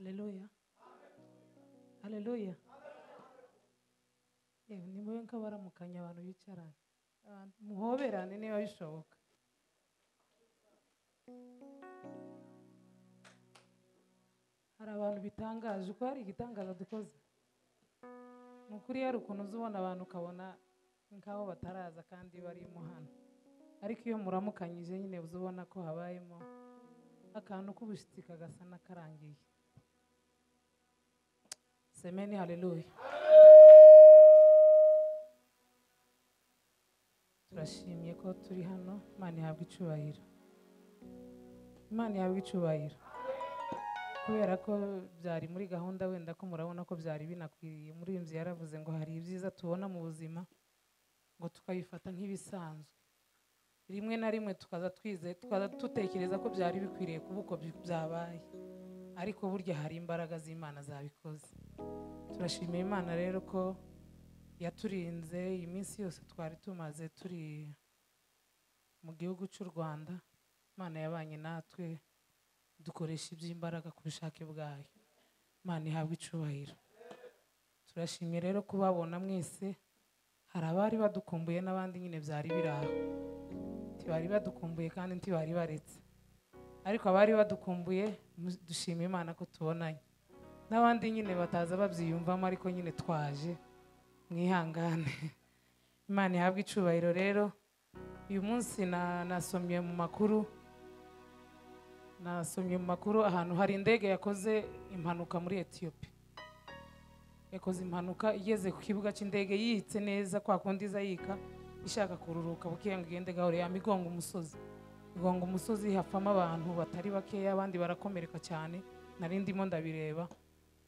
Haleluya. Haleluya. Yewe nimube nkabaramukanya abantu bicarana. Muhoberane niba bishoboka. Hari abantu bitangaje uko hari igitangaza dukoze. Nukuri hari ukuntu uzubona abantu ukabona nkaho bataraza kandi barimo hano. Ariko iyo muramukanyije nyine uzubona ko habayemo akantu k'ubushitsi kagasa n'akarangiye. Semeni haleluya. Turashimye ko turi hano. Imana ihabwe icubahiro. Imana ihabwe icubahiro. Kubera ko byari muri gahunda wenda ko murabona ko byari binakwiriye. Muri iyi yaravuze ngo hari ibyiza tubona mu buzima ngo tukabifata nk'ibisanzwe. Rimwe na rimwe tukaza twize tukaza tutekereza ko byari bikwiriye kuba uko byabaye. Ariko burya hari imbaraga z'Imana zabikoze. Turashimira Imana rero ko yaturinze iminsi yose twari tumaze turi mu gihugu cy'u Rwanda. Imana yabanye natwe dukoresha iby'imbaraga ku bushake bwayo. Imana ihabwe icubahiro. Turashimye rero kubabona mwese. Hari abari badukumbuye n'abandi nyine byari biraho. Ntibari badukumbuye kandi ntibari baretse. Ariko abari badukumbuye dushima Imana ko tubonanye. N'abandi nyine bataza babyiyumvamo ariko nyine twaje mwihangane. Imana ihabwe icubahiro rero. Uyu munsi nasomye mu makuru. Nasomye mu makuru ahantu hari indege yakoze impanuka muri Ethiopia. Yakoze impanuka igeze ku kibuga cy'indege yitse neza kwa kundi iza yika ishaka kururuka bukiye ngo igende gahoro yamigonga umusozi. Igonga umusozi hafamo abantu batari bakeya abandi barakomereka cyane. Nari ndimo ndabireba.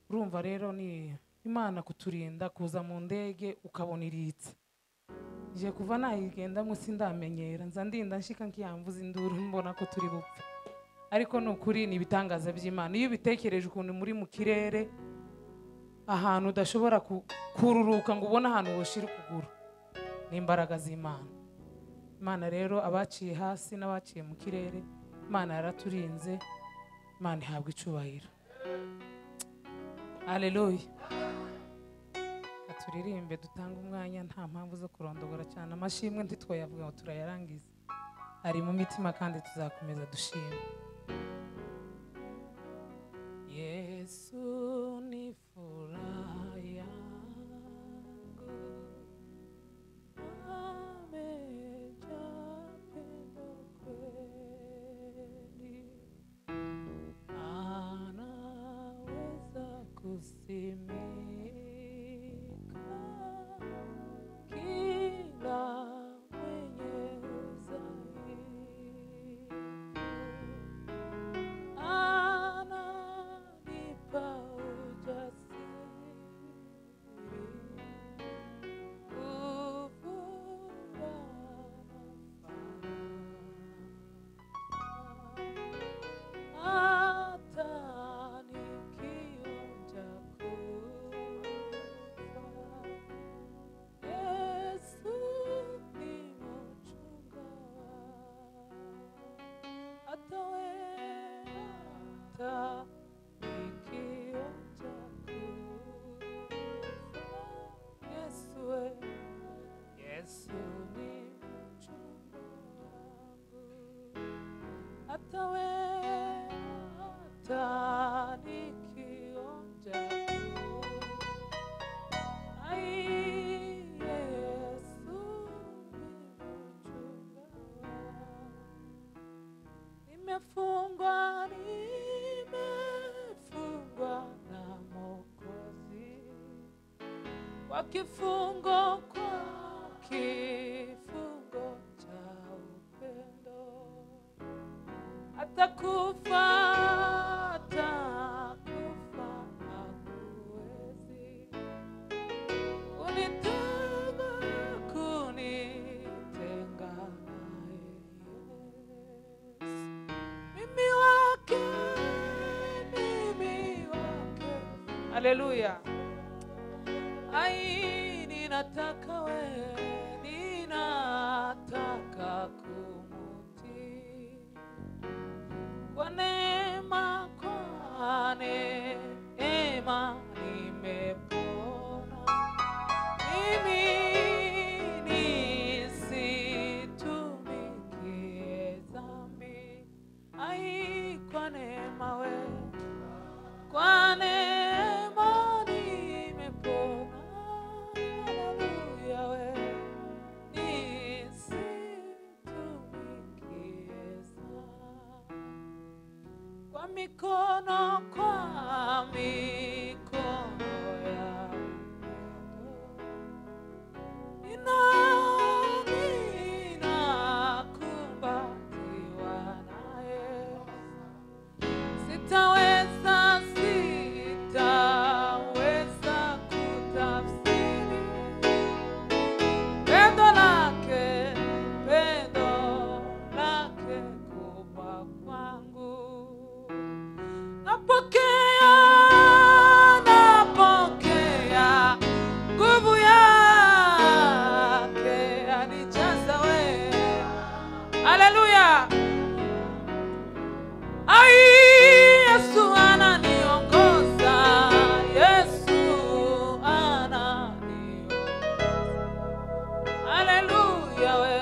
Urumva rero ni Imana kuturinda kuza mu ndege ukabona iritse. Je kuva nayigendamo sindamenyera nza ndinda nshika nkiyamvuza induru mbona ko turi bupfe. Ariko nukuri ni ibitangaza by'Imana. Iyo ubitekereje ukuntu muri mu kirere ahantu udashobora kururuka ngo ubone ahantu woshira ukuguru, ni imbaraga z'Imana. Imana rero abaciye hasi n'abaciye mu kirere, Imana yaraturinze. Imana ihabwe icubahiro. Haleluya. Turirimbe dutange umwanya nta mpamvu zo kurondogora cyane. Amashimwe ntitwoyavuga ngo turayarangiza. Ari mu mitima kandi tuzakomeza dushima. Yesu ni furaha yangu, amejaa pendo kweli, anaweza kusimika kila mwenye udhaifu. Ananipa ujasiri kuvua nafaa, hata nikionja kufa. Yesu ni mchunga wangu, hata nikionja kufa. Yesu we, Yesu ni mchunga wangu, hata we, hata nikionja kufa. Ai, Yesu ni mchunga wangu. Nimefungwa, nimefungwa na Mwokozi kwa kifungo, kwa kifungo cha upendo. Atakufa, atakufa hakuwezi kunitenga, kunitenga naye Yesu. Mimi wake, mimi wake. Haleluya. Ai, ninataka we, ninataka kumutii kwa neema, kwa neema. neema nimepona. Mimi nisitumikie dhambi, ai kwa neema we, kwa neema nimepona. Haleluya we, nisitumikie dhambi. Kwa mikono, kwa mikono ya upendo ninakumbatiwa naye. Sitaweza, sitaweza kutafsiri pendo lake, pendo lake kubwa kwangu. Napokea, napokea nguvu yake anijaza we. Haleluya. Ai, Yesu ananiongoza, Yesu ananiongoza. Haleluya we,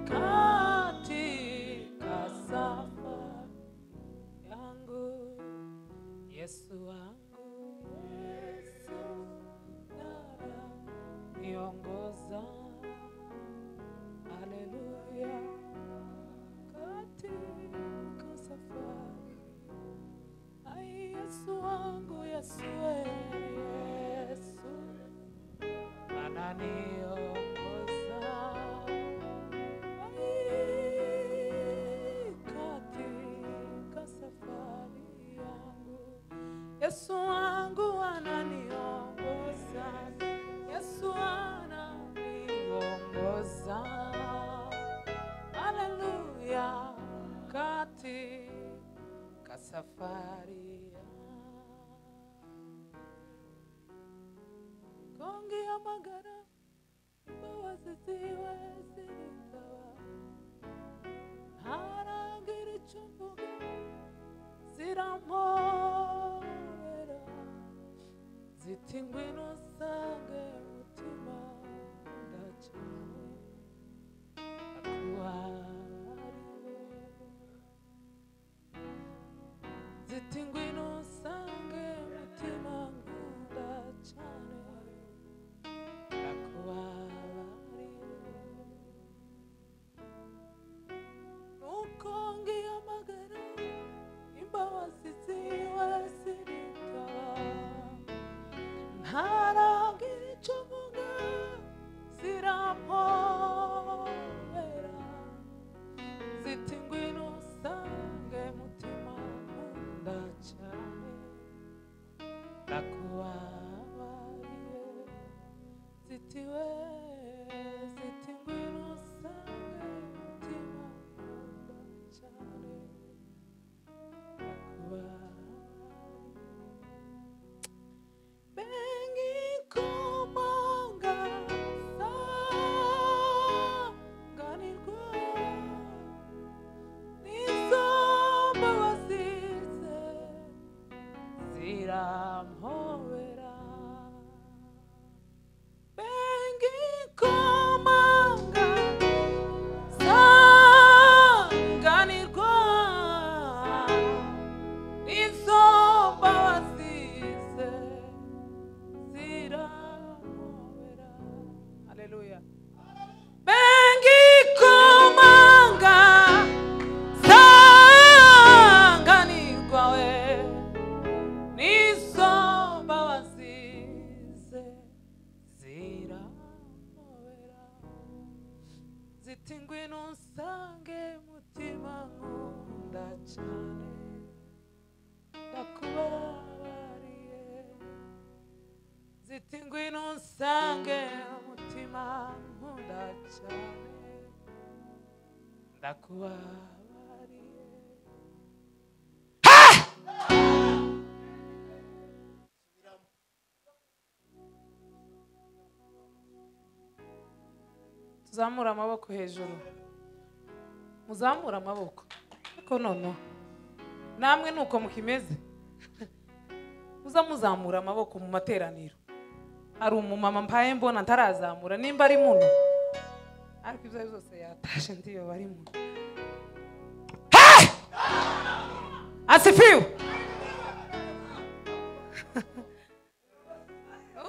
katika safari yangu Yesu wangu, Yesu ananiongoza. Haleluya, katika safari. Ai, Yesu wangu, Yesu we, Yesu ananiongoza. Ai, katika safari yangu Yesu wangu ananiongoza, Yesu ananiongoza. Haleluya, katika safari yangu. Kongi ya magara imbabazi ziwe ziritaba, ntaragira icyo mvuga zirampobera, ziti ngwino usange mutima ndacyane akuhariye. Ziti ngwino usange mutima nkunda cyane ndakubabariye. Nuko ngihamagara imbabazi ziwe ziritaba, ntaragira icyo mvuga zirampobera, ziti ngwino usange mutima nkunda cyane ndakubabariye. Ziti we, ziti ngwino usange mutima nkunda cyane ndakubabariye. Bengikomanga sanganirwa n'izo mbabazi ze zirampobera. Bengikomanga sanganirwa n'izo mbabazi ze zirampobera. Haleluya. Bengikomanga sanganirwa we n'izo mbabazi ze zirampobera. Ziti ngwino unsange mutima nkunda cyane ndakubabariye. Ziti ngwino unsange mutima nkunda cyane ndakubabariye. Tuzamure amaboko hejuru, muzamure amaboko. Ariko noneho namwe nuko mukimeze. Muza muzamura amaboko mu materaniro. Hari umumama mpaye mbona ntarazamura nimba ari muno, ariko ibyo byose yatashe ndiyo bari muno. Hey! Asifiwe.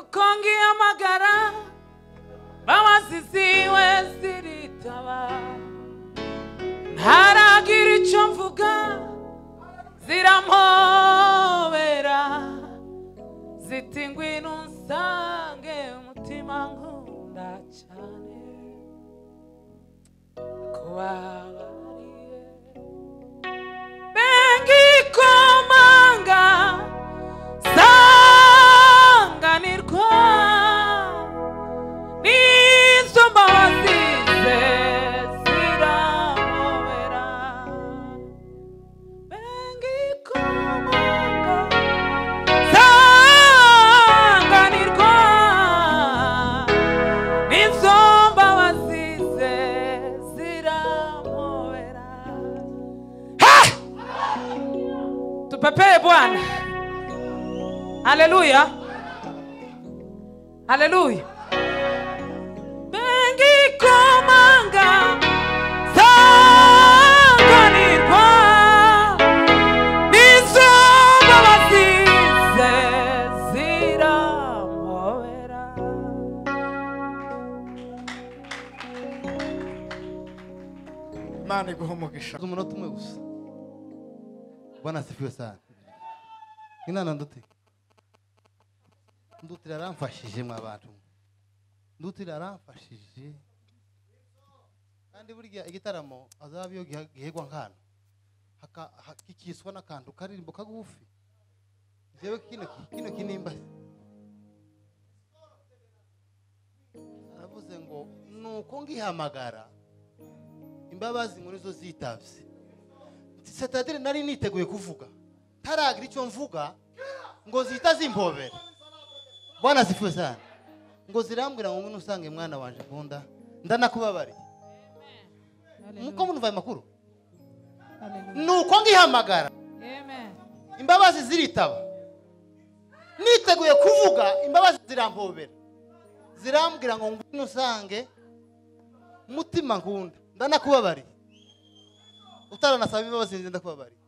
Uko ngihamagara babaziziwe ziritaba, ntaragira icyo mvuga zirampobera, ziti ngwino unsange umutima nkunda cyane kubabariye. Bengikomanga sanganirwa n'izo mbabazi ze zirampobera. Bengikomanga sanganirwa n'izo mbabazi ze zirampobera. Tupepee Bwana. Haleluya. Haleluya. Bengikomanga sanganirwa n'izo mbabazi ze zirampobera. Imana iguhe umugisha. Umunota umwe gusa. Bwana asifiwe sana. Inana nduti. Ndutira aramfashije mwa bantu. Ndutira aramfashije. Kandi burya igitaramo azaba iyo gihegwa nkano. Hakikiswa n'akantu karirimbo kagufi. Jewe kino kinimba. Aravuze ngo nuko ngihamagara imbabazi muri zo zitavye. C'est-à-dire nari niteguye kuvuga, taragira icyo mvuga ngo zita zimpobera. Bwana asifiwe sana. Ngo zirambwira ngo ngwino usange mwana wanje nkunda ndanakubabariye. Muko munumva ayo makuru? Nuko ngihamagara imbabazi ziritaba, niteguye kuvuga imbabazi zirampobera, zirambwira ngo ngwino usange mutima nkunda ndanakubabariye. Utaranasaba imbabazi ngenda kubabariye.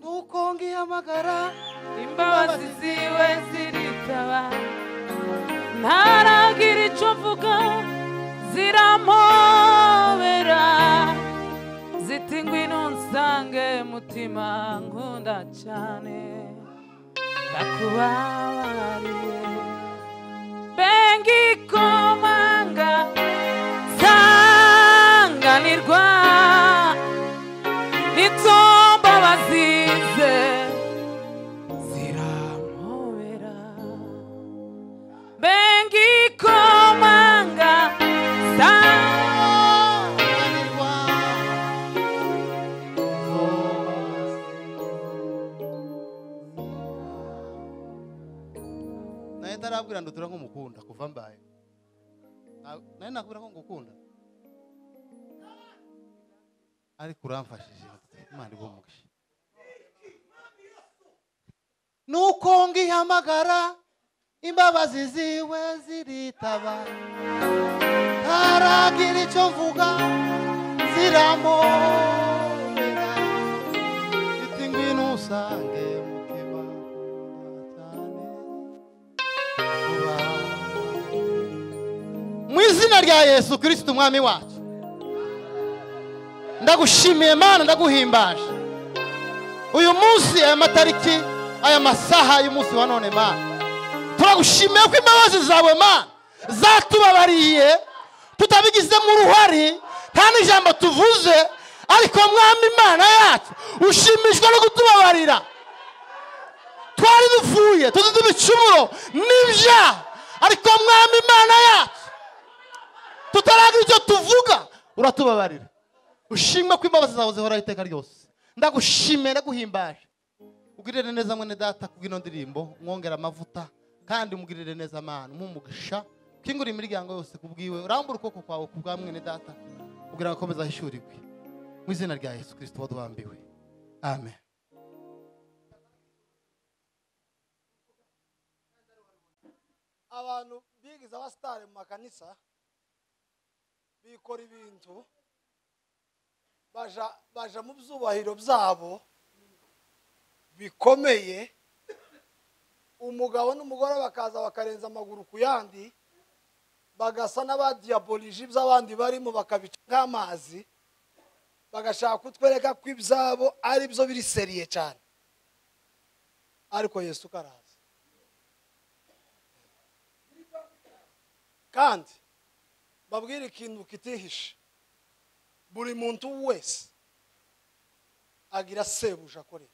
Nuko ngihamagara imbabazi ziwe ziritaba, ntaragira icyo mvuga zirampobera, ziti ngwino unsange mutima nkunda cyane ndakubabariye. Bengikomanga sanganirwa n'izo mbabazi ze zirampobera. Bengikomanga sanganirwa. Naye ntarabwira ndutura nk'umukunda kuva mbaye. Naye nakubwira ko ngukunda. Ariko uramfashije Imana iguhe umugisha. Nuko ngihamagara imbabazi ziwe ziritaba, ntaragira icyo mvuga zirampobera, iti ngwino usange mutima cyane. Mu izina rya Yesu Kristo umwami wacu, ndagushimiye Mana, ndaguhimbaje uyu munsi, aya matariki, aya masaha y'umunsi wa none. Mana, turagushimiye ko imbabazi zawe Mana zatubabariye tutabigizemo uruhare, nta n'ijambo tuvuze, ariko mwami Imana yacu ushimishwa no kutubabarira. Twari dupfuye tuzi ibicumuro n'ibyaha, ariko mwami Imana yacu Tutaragira icyo tuvuga uratubabarira. Ushimwe ko imbabazi zawe zihoraho iteka ryose. Ndagushimiye, ndaguhimbaje. Ugirire neza mwene data kubw'ino ndirimbo, mwongera amavuta kandi umugirire neza Mana, umugisha kingura imiryango yose kubwiwe, urambura ukuboko kwawe kubwa mwene data kugira ngo akomeze ahishurirwe. Mu izina rya Yesu Kristo wadubambiwe. Amen. Abantu bigize abasitari mu makanisa bikora ibintu baja mu byubahiro byabo bikomeye, umugabo n'umugore bakaza bakarenza amaguru ku yandi, bagasa n'abadiabolije iby'abandi barimo bakabica nk'amazi, bagashaka kutwereka ko ibyabo ari byo biri seriye cyane. Ariko Yesu karaza. Kandi babwira ikintu kitihishe, buri muntu wese agira sebuja akorera.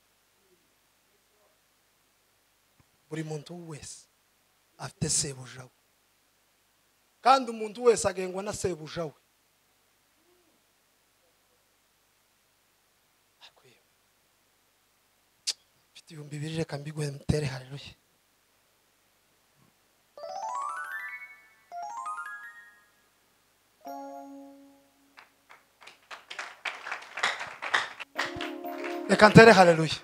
Buri muntu wese afite sebuja we, kandi umuntu wese agengwa na sebuja we. Mfite 2000 reka mbigwe mutere haleluya. Reka ntere haleluya.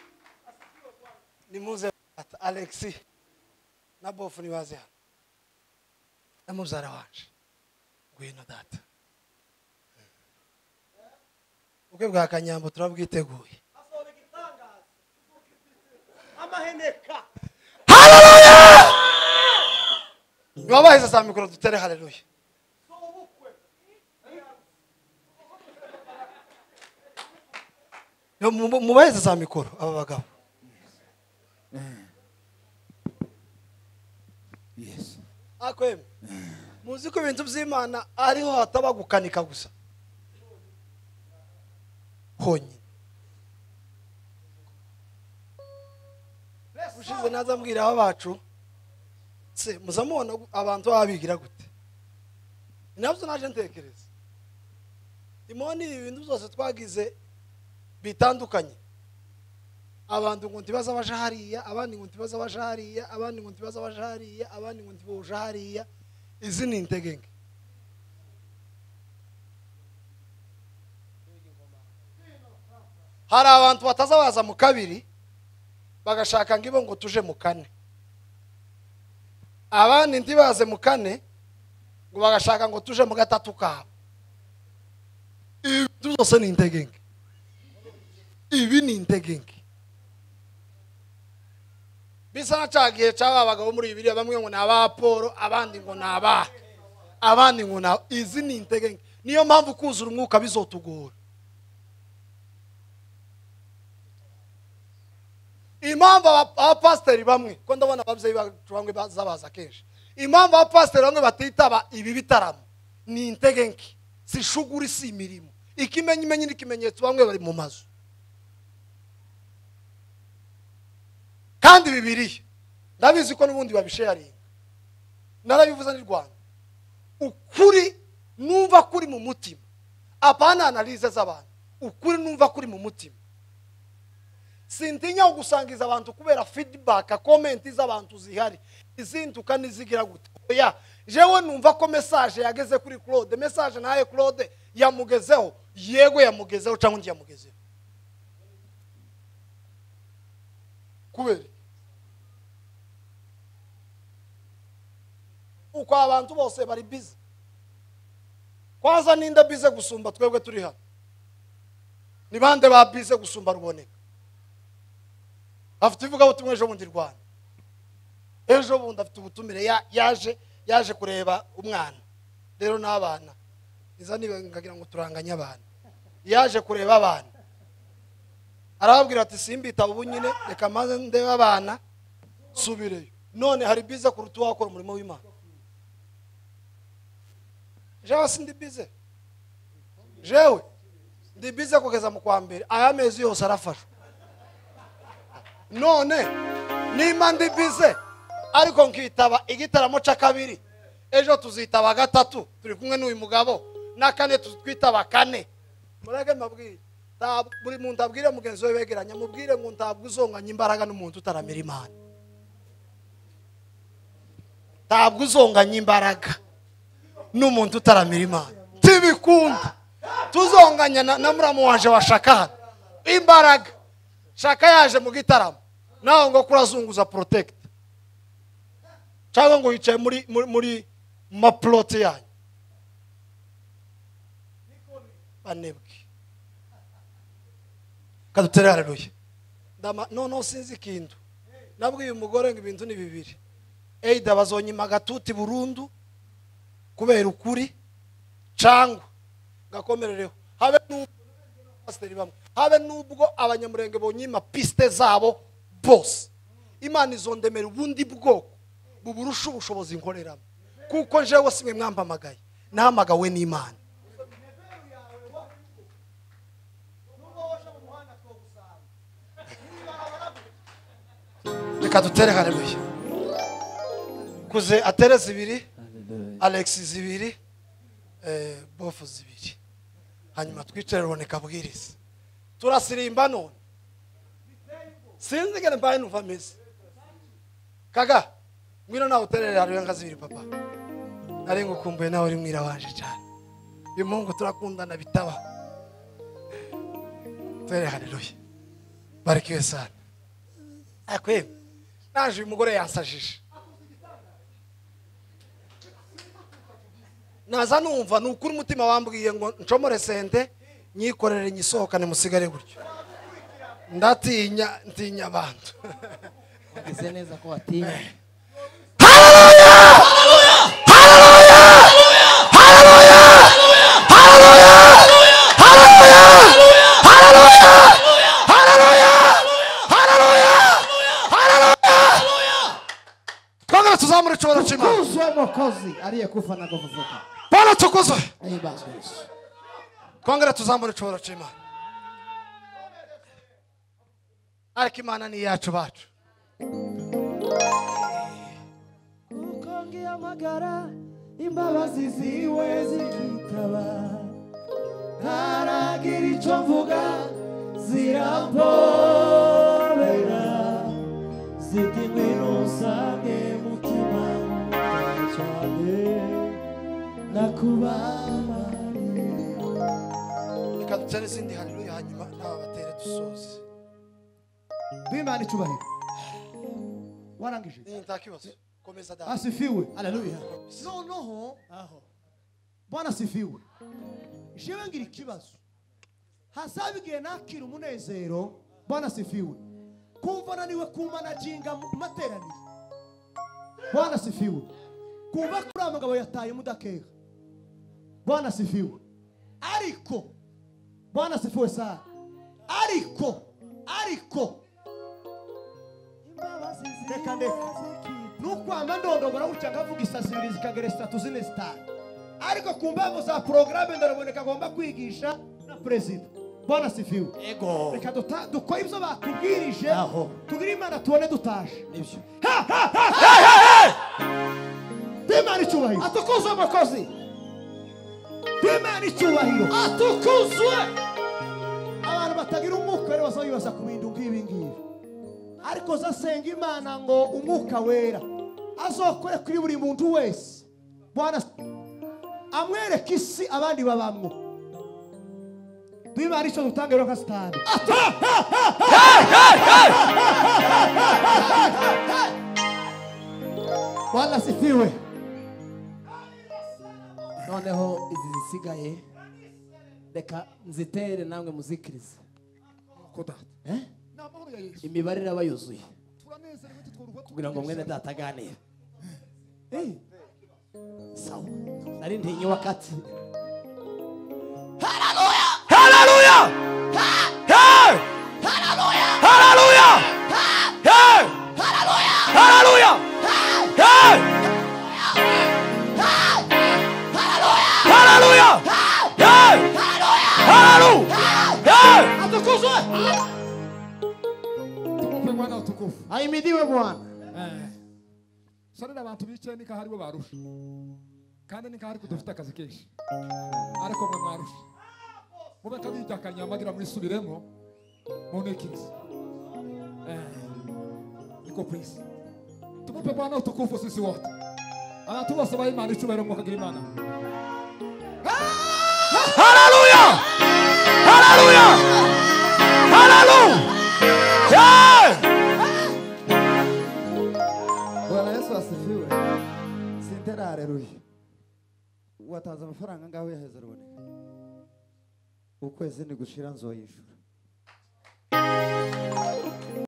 Nimuze Alexi na bofu nibaze hano na mubyara wanje, ngwino data. Ubukwe bwa Kanyambo turabwiteguye. Amaheneka. Haleluya! Niwabaheze za mikoro dutere haleluya. Mubaheze za mikoro aba bagabo. Yes. Akwem. Muzi ko ibintu by'Imana ariho hataba gukanika gusa. Honyine. Ushize naza mbwira aba bacu se muzamubona abantu babigira gute. Nabyo naje ntekereza. Imoni ibintu byose twagize bitandukanye. Abantu ngo ntibaza baje hariya, abandi ngo ntibaza baje hariya, abandi ngo ntibaza baje hariya, abandi ngo ntiboje hariya. Izi ni integenge. Hari abantu bataza baza mu kabiri bagashaka ngibo ngo tuje mu kane, abandi ntibaze mu kane ngo bagashaka ngo tuje mu gatatu kabo. Ibi byose ni integenge. Ibi ni integenge. Bisa na cyagihe cyaba abagabo muri Bibiliya, bamwe ngo ni aba Paul, abandi ngo ni aba, abandi ngo na. Izi ni integenge. Niyo mpamvu kuzura umwuka bizotugora. Impamvu abapasiteri bamwe, ko ndabona ababyeyi bacu bamwe bazabaza kenshi, impamvu abapasiteri bamwe batitaba ibi bitaramo ni integenge, si shuguri, si imirimo. Ikimenyimenyi n'ikimenyetso bamwe bari mu mazu. Kandi Bibiliya ndabizi ko n'ubundi babisharinga, narabivuze ni Rwanda. Ukuri numva kuri mu mutima, apana analize z'abantu. Ukuri numva kuri mu mutima, sintinya gusangiza abantu kubera feedback, comment z'abantu zihari, izinduka nizigira gute. Oya, jewe numva ko message yageze kuri Claude, message naye Claude yamugezeho, yego yamugezeho cyangwa ndi yamugezeho. Kubera uko abantu bose bari busy, kwanza ninda busy gusumba twebwe turi hano. Ni bande ba busy gusumba ruboneka? Afite ivuga butumwe ejo bundi Rwanda, ejo bundi afite ubutumire, yaje kureba umwana rero n'abana iza niba ngagira ngo turanganye abana. Yaje kureba abana arababwira ati simbita ubu nyine, reka maze ndebe abana subireyo. None hari bize kuruta wakora umurimo w'Imana. Jewe sindi bize, jewe ndi bize kugeza mu kwa mbere, aya mezi yose arafashwe. None nimba ndi bize ariko nkitaba igitaramo ca kabiri, Ejo tuzitaba gatatu turi kumwe n'uyu mugabo na kane twitaba kane. Murage mabwire. Buri muntu abwire mugenzi we begeranya mubwire ngo ntabwo uzonganya imbaraga n'umuntu utaramira Imana. Ntabwo uzonganya imbaraga n'umuntu utaramira Imana. Tibikunda. Tuzonganya na muramu wanje wa Shaka imbaraga. Shaka yaje mu gitaramo naho ngo kurazunguza protect cyangwa ngo yicaye muri muri maplot yanyu banebwe kadutere haleluya. Ndama no sinzi ikintu nabwiye umugore ngo ibintu ni bibiri, either bazonyima gatuti burundu kubera ukuri cyangwa gakomerereho habe n'ubwo pasiteri bamwe habe nubwo abanyamurenge bonyima piste zabo bose. Imana izondemera ubundi bwoko buburusha ubushobozi nkoreramo, kuko jewe simwe mwampamagaye, nahamagawe n'Imana. Reka dutere haleluya. Kuze atere zibiri, Alex zibiri, bofu zibiri, hanyuma twicare ruboneka bwiriza. Turasirimba none sinzi ngene mbaye numva meze. Kaga ngwino nawe uterere haleluya nka zibiri papa. Nari ngukumbuye nawe uri mwira wanje cyane. Uyu muhungu turakundana bitaba. Tere haleluya. Barikiwe sana. Akwe naje uyu mugore yansajije. Naza numva nukuri umutima wambwiye ngo ncomore sente nyikorere nyisohokane musigare gutyo. Ndatinya ntinya abantu. Ugize neza ko watinya. Haleluya! Haleluya! Haleluya! Haleluya! Haleluya! Haleluya! Haleluya! Haleluya! Haleluya! Twongere tuzamure icyubahiro cy'Imana. Tukuzwe Mwokozi aliyekufa na kufufuka. Bwana tukuzwe. Twongere tuzamure icyubahiro cy'Imana. Ariko Imana ni iyacu bacu. Kuko ngihamagara imbabazi ziwe zikitaba, ntaragira icyo mvuga zirampobera, ziti ngwino unsange mutima cyane nakubabariye. Reka dutere izindi haleluya hanyuma nawe batere dusoze. Bimana icyubahiro. Warangije? Nta kibazo. Komeza dada. Asifiwe. Haleluya. Noneho aho. Bwana asifiwe. Jewe ngira ikibazo. Hasabigiye nakira umunezero. Bwana asifiwe. Kumva naniwe kumanaginga mu materaniro. Bwana asifiwe. Kumva kuri amagabo yataye mudakeka. Bwana asifiwe. Ariko Bwana asifiwe sana. Ariko reka ndeka nukwamba ndondogora gutya nkavuga isasi ibiri zikagera 3 4 5, ariko ku mpamvu za programme ndaraboneka agomba kwigisha na president. Bwana asifiwe. Ego. Reka dukore ibyo batubwirije tugire Imana tubone dutaje. Nibyo. Imana icyubahiro. Atukuzwe Mwokozi. Imana icyubahiro. Atukuzwe. Abantu batagira umwuka rero bazabibaza ku bintu nk'ibi ngibi. Ariko zasenga Imana ngo umwuka wera azokore kuri buri muntu wese. Bwana amwereke isi abandi babamwo. Duimana icyo dutanga rero nka sitade. Bwana asifiwe. Noneho izi zisigaye reka nzitere namwe muzikirize. Imibare iraba yuzuye kugira ngo mwene data aganire. Sawa. Nari ntinye wakati. Haleluya! Haleluya! Hey! Haleluya! Haleluya! Hey! Haleluya! Hey! Haleluya! Hey! Haleluya! Hey! Atukuzwe. Tumpe Bwana utukufu. Ahimidiwe Bwana. Sarira abantu bicaye nika haribo barusha. Kandi nika hari kudufite akazi kenshi. Ariko mwe mwarusha. Mube kabijya kanyamagira mwisubiremo munekize. Niko please. Tumupe Bwana utukufu sisi wote. Abantu bose baha Imana icyubahiro mukagira Imana. Hallelujah! Hallelujah! Hallelujah! Bwana Yesu asifiwe. Sintera haleluya. Watanze amafaranga ngaho yaheze ruboneka. Ukwezi ni gushira nzoyishura.